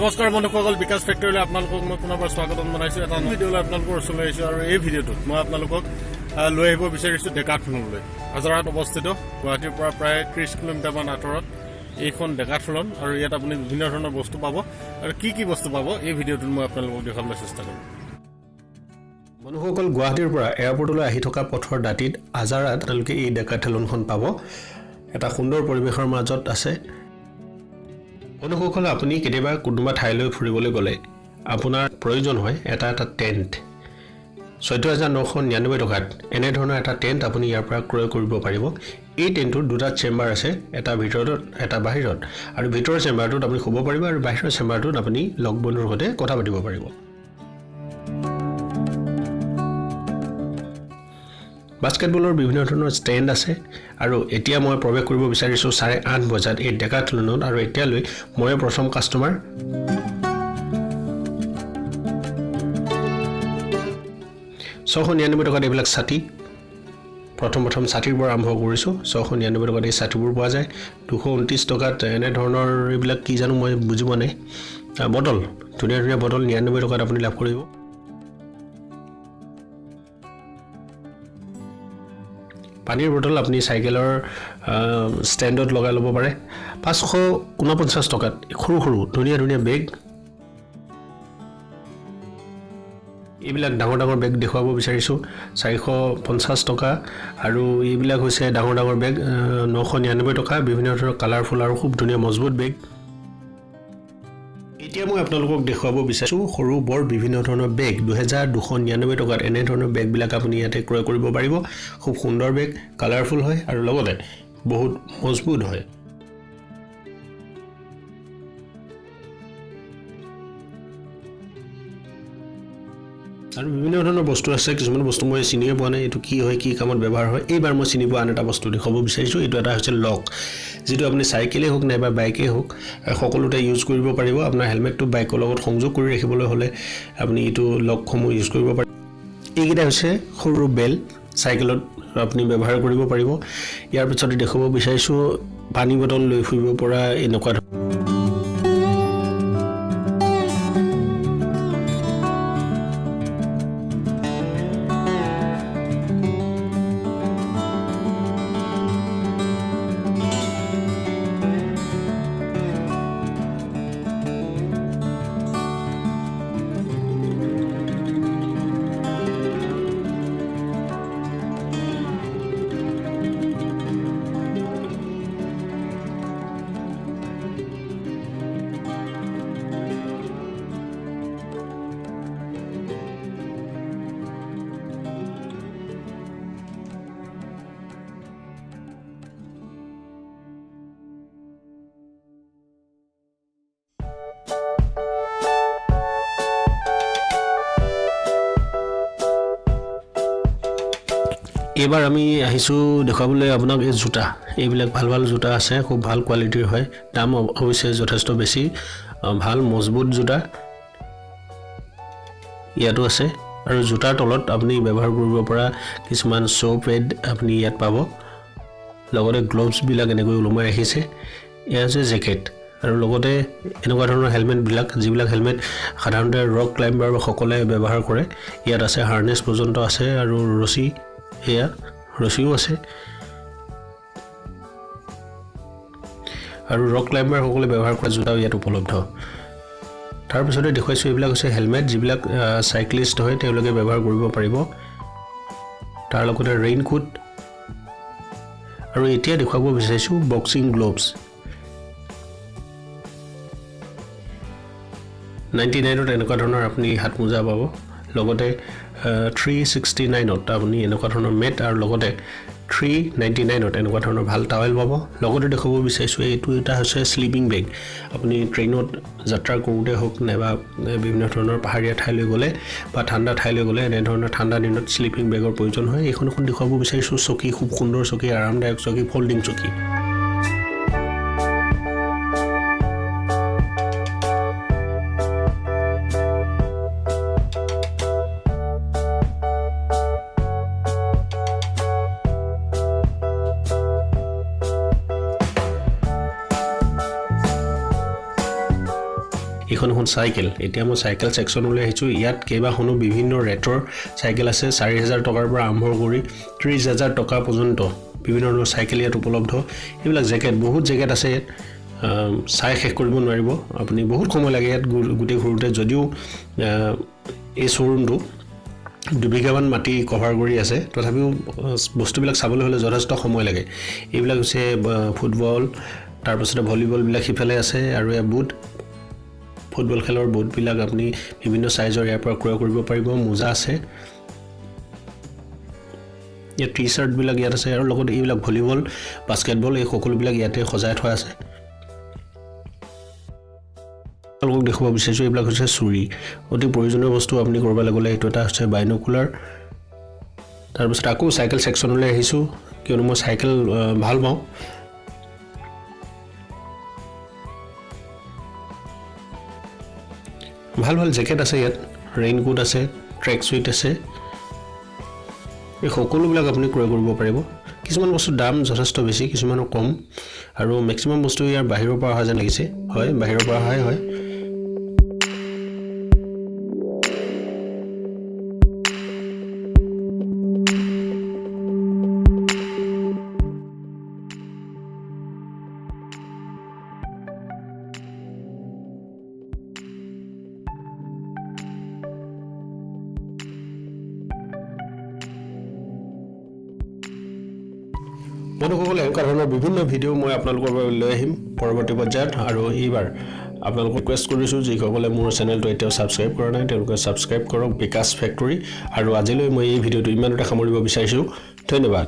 নমস্কাৰ বন্ধুসকল, বিকাশ ফেক্টৰীলৈ আপোনালোকক মই পুনৰবাৰ স্বাগতম জনাইছোঁ। এটা নতুন ভিডিঅ'লৈ আপোনালোকৰ ওচৰলৈ আহিছোঁ আৰু এই ভিডিঅ'টোত মই আপোনালোকক লৈ আহিব বিচাৰিছোঁ ডেকাথলনলৈ। আজাৰাত অৱস্থিত, গুৱাহাটীৰ পৰা প্ৰায় 30 কিলোমিটাৰমান আঁতৰত এইখন ডেকাথলন আৰু ইয়াত আপুনি বিভিন্ন ধৰণৰ বস্তু পাব আৰু কি কি বস্তু পাব, এই ভিডিঅ'টোত মই আপোনালোকক দেখুৱাবলৈ চেষ্টা কৰিম। বন্ধুসকল, গুৱাহাটীৰ পৰা এয়াৰপৰ্টলৈ আহি থকা পথৰ দাঁতিত আজাৰাত আপোনালোকে এই ডেকাথেলনখন পাব। এটা সুন্দৰ পৰিৱেশৰ মাজত আছে। বন্ধুসকল, আপুনি কেতিয়াবা কোনোবা ঠাইলৈ ফুৰিবলৈ গ'লে আপোনাৰ প্ৰয়োজন হয় এটা এটা টেণ্ট। 14,999 টকাত এনেধৰণৰ এটা টেণ্ট আপুনি ইয়াৰ পৰা ক্ৰয় কৰিব পাৰিব। এই টেণ্টটোত দুটা চেম্বাৰ আছে, এটা ভিতৰত, এটা বাহিৰত। আৰু ভিতৰৰ চেম্বাৰটোত আপুনি শুব পাৰিব আৰু বাহিৰৰ চেম্বাৰটোত আপুনি লগ বন্ধুৰ সৈতে কথা পাতিব পাৰিব। বাস্কেটবলৰ বিভিন্ন ধৰণৰ ষ্টেণ্ড আছে। আৰু এতিয়া মই প্ৰৱেশ কৰিব বিচাৰিছোঁ 8:30 বজাত এই ডেকাথলনত আৰু এতিয়ালৈ ময়ে প্ৰথম কাষ্টমাৰ। 699 টকাত এইবিলাক ছাতি। প্ৰথম প্ৰথম ছাতিৰ পৰা আৰম্ভ কৰিছোঁ। 699 টকাত এই ছাতিবোৰ পোৱা যায়। 229 টকাত এনেধৰণৰ এইবিলাক কি জানো, মই বুজি পোৱা নাই। বটল, ধুনীয়া ধুনীয়া বটল 99 টকাত আপুনি লাভ কৰিব। পানীৰ বটল আপুনি চাইকেলৰ ষ্টেণ্ডত লগাই ল'ব পাৰে। 549 টকাত সৰু সৰু ধুনীয়া ধুনীয়া বেগ। এইবিলাক ডাঙৰ ডাঙৰ বেগ দেখুৱাব বিচাৰিছোঁ, 450 টকা। আৰু এইবিলাক হৈছে ডাঙৰ ডাঙৰ বেগ, 999 টকা। বিভিন্ন ধৰণৰ কালাৰফুল আৰু খুব ধুনীয়া মজবুত বেগ। এতিয়া মই আপোনালোকক দেখুৱাব বিচাৰিছোঁ সৰু বৰ বিভিন্ন ধৰণৰ বেগ। 2299 টকাত এনেধৰণৰ বেগবিলাক আপুনি ইয়াতে ক্ৰয় কৰিব পাৰিব। খুব সুন্দৰ বেগ, কালাৰফুল হয় আৰু লগতে বহুত মজবুত হয়। আৰু বিভিন্ন ধৰণৰ বস্তু আছে। কিছুমান বস্তু মই চিনিয়ে পোৱা নাই, এইটো কি হয়, কি কামত ব্যৱহাৰ হয়। এইবাৰ মই চিনি পোৱা আন এটা বস্তু দেখুৱাব বিচাৰিছোঁ। এইটো এটা হৈছে লক, যিটো আপুনি চাইকেলেই হওক নাইবা বাইকেই হওক, সকলোতে ইউজ কৰিব পাৰিব। আপোনাৰ হেলমেটটো বাইকৰ লগত সংযোগ কৰি ৰাখিবলৈ হ'লে আপুনি এইটো লকসমূহ ইউজ কৰিব পাৰিব। এইকেইটা হৈছে সৰু বেল, চাইকেলত আপুনি ব্যৱহাৰ কৰিব পাৰিব। ইয়াৰ পিছতে দেখুৱাব বিচাৰিছোঁ পানী বটল লৈ ফুৰিব পৰা এনেকুৱা এইবাৰ আমি আহিছোঁ দেখুৱাবলৈ আপোনাক এই জোতা। এইবিলাক ভাল ভাল জোতা আছে, খুব ভাল কোৱালিটিৰ হয়। দাম অৱশ্যে যথেষ্ট বেছি। ভাল মজবুত জোতা ইয়াতো আছে। আৰু জোতাৰ তলত আপুনি ব্যৱহাৰ কৰিব পৰা কিছুমান শ্ব' পেড আপুনি ইয়াত পাব। লগতে গ্ল'ভছবিলাক এনেকৈ ওলোমাই ৰাখিছে। এয়া হৈছে জেকেট আৰু লগতে এনেকুৱা ধৰণৰ হেলমেটবিলাক, যিবিলাক হেলমেট সাধাৰণতে ৰক ক্লাইম্বাৰসকলে ব্যৱহাৰ কৰে, ইয়াত আছে। হাৰ্নেছ পৰ্যন্ত আছে আৰু ৰছী, এয়া ৰছীও আছে। আৰু ৰক ক্লাইম্বাৰসকলে ব্যৱহাৰ কৰা জোতাও ইয়াত উপলব্ধ। তাৰপিছতে দেখুৱাইছোঁ, এইবিলাক হৈছে হেলমেট, যিবিলাক চাইক্লিষ্ট হয় তেওঁলোকে ব্যৱহাৰ কৰিব পাৰিব। তাৰ লগতে ৰেইনকোট। আৰু এতিয়া দেখুৱাব বিচাৰিছোঁ বক্সিং গ্ল'ভছ। 99ত এনেকুৱা ধৰণৰ আপুনি হাত মোজা পাব। লগতে 369ত আপুনি এনেকুৱা ধৰণৰ মেট আৰু লগতে 399ত এনেকুৱা ধৰণৰ ভাল টাৱেল পাব। লগতে দেখুৱাব বিচাৰিছোঁ, এইটো এটা হৈছে শ্লিপিং বেগ। আপুনি ট্ৰেইনত যাত্ৰা কৰোঁতে হওক নাইবা বিভিন্ন ধৰণৰ পাহাৰীয়া ঠাইলৈ গ'লে বা ঠাণ্ডা ঠাইলৈ গ'লে এনেধৰণৰ ঠাণ্ডা দিনত শ্লিপিং বেগৰ প্ৰয়োজন হয়। এইখন এখন দেখুৱাব বিচাৰিছোঁ চকী, খুব সুন্দৰ চকী, আৰামদায়ক চকী, ফল্ডিং চকী। এইখন এইখন এখন চাইকেল। এতিয়া মই চাইকেল ছেকশ্যনলৈ আহিছোঁ। ইয়াত কেইবাখনো বিভিন্ন ৰেটৰ চাইকেল আছে। 4000 টকাৰ পৰা আৰম্ভ কৰি 30,000 টকা পৰ্যন্ত বিভিন্ন ধৰণৰ চাইকেল ইয়াত উপলব্ধ। এইবিলাক জেকেট, বহুত জেকেট আছে ইয়াত, চাই শেষ কৰিব নোৱাৰিব আপুনি, বহুত সময় লাগে ইয়াত গোটেই ঘূৰোঁতে। যদিও এই শ্ব'ৰুমটো 2 বিঘামান মাটি কভাৰ কৰি আছে, তথাপিও বস্তুবিলাক চাবলৈ হ'লে যথেষ্ট সময় লাগে। এইবিলাক হৈছে ফুটবল, তাৰপাছতে ভলীবলবিলাক সিফালে আছে আৰু ইয়াৰ বুট, ফুটবল খেলৰ বুটবিলাক আপুনি বিভিন্ন চাইজৰ ইয়াৰ পৰা ক্ৰয় কৰিব পাৰিব। মোজা আছে, ইয়াত টি চাৰ্টবিলাক ইয়াত আছে আৰু লগত এইবিলাক ভলীবল, বাস্কেটবল এই সকলোবিলাক ইয়াতে সজাই থোৱা আছে। আপোনালোকক দেখুৱাব বিচাৰিছোঁ এইবিলাক হৈছে চুৰি, অতি প্ৰয়োজনীয় বস্তু আপুনি ক'ৰবালৈ গ'লে। এইটো এটা হৈছে বাইনকুলাৰ। তাৰপিছত আকৌ চাইকেল ছেকশ্যনলৈ আহিছোঁ, কিয়নো মই চাইকেল ভাল পাওঁ। ভাল ভাল জেকেট আছে ইয়াত, ৰেইনকোট আছে, ট্ৰেক চুইট আছে, এই সকলোবিলাক আপুনি ক্ৰয় কৰিব পাৰিব। কিছুমান বস্তুৰ দাম যথেষ্ট বেছি, কিছুমানৰ কম, আৰু মেক্সিমাম বস্তু ইয়াৰ বাহিৰৰ পৰা অহা যেন লাগিছে। হয়, বাহিৰৰ পৰা অহাই হয়। বন্ধুসকল, এনেকুৱা ধৰণৰ বিভিন্ন ভিডিঅ' মই আপোনালোকৰ বাবে লৈ আহিম পৰৱৰ্তী পৰ্যায়ত। আৰু এইবাৰ আপোনালোকক ৰিকুৱেষ্ট কৰিছোঁ, যিসকলে মোৰ চেনেলটো এতিয়াও ছাবস্ক্ৰাইব কৰা নাই তেওঁলোকে ছাবস্ক্ৰাইব কৰক, বিকাশ ফেক্টৰী। আৰু আজিলৈ মই এই ভিডিঅ'টো ইমানতে সামৰিব বিচাৰিছোঁ। ধন্যবাদ।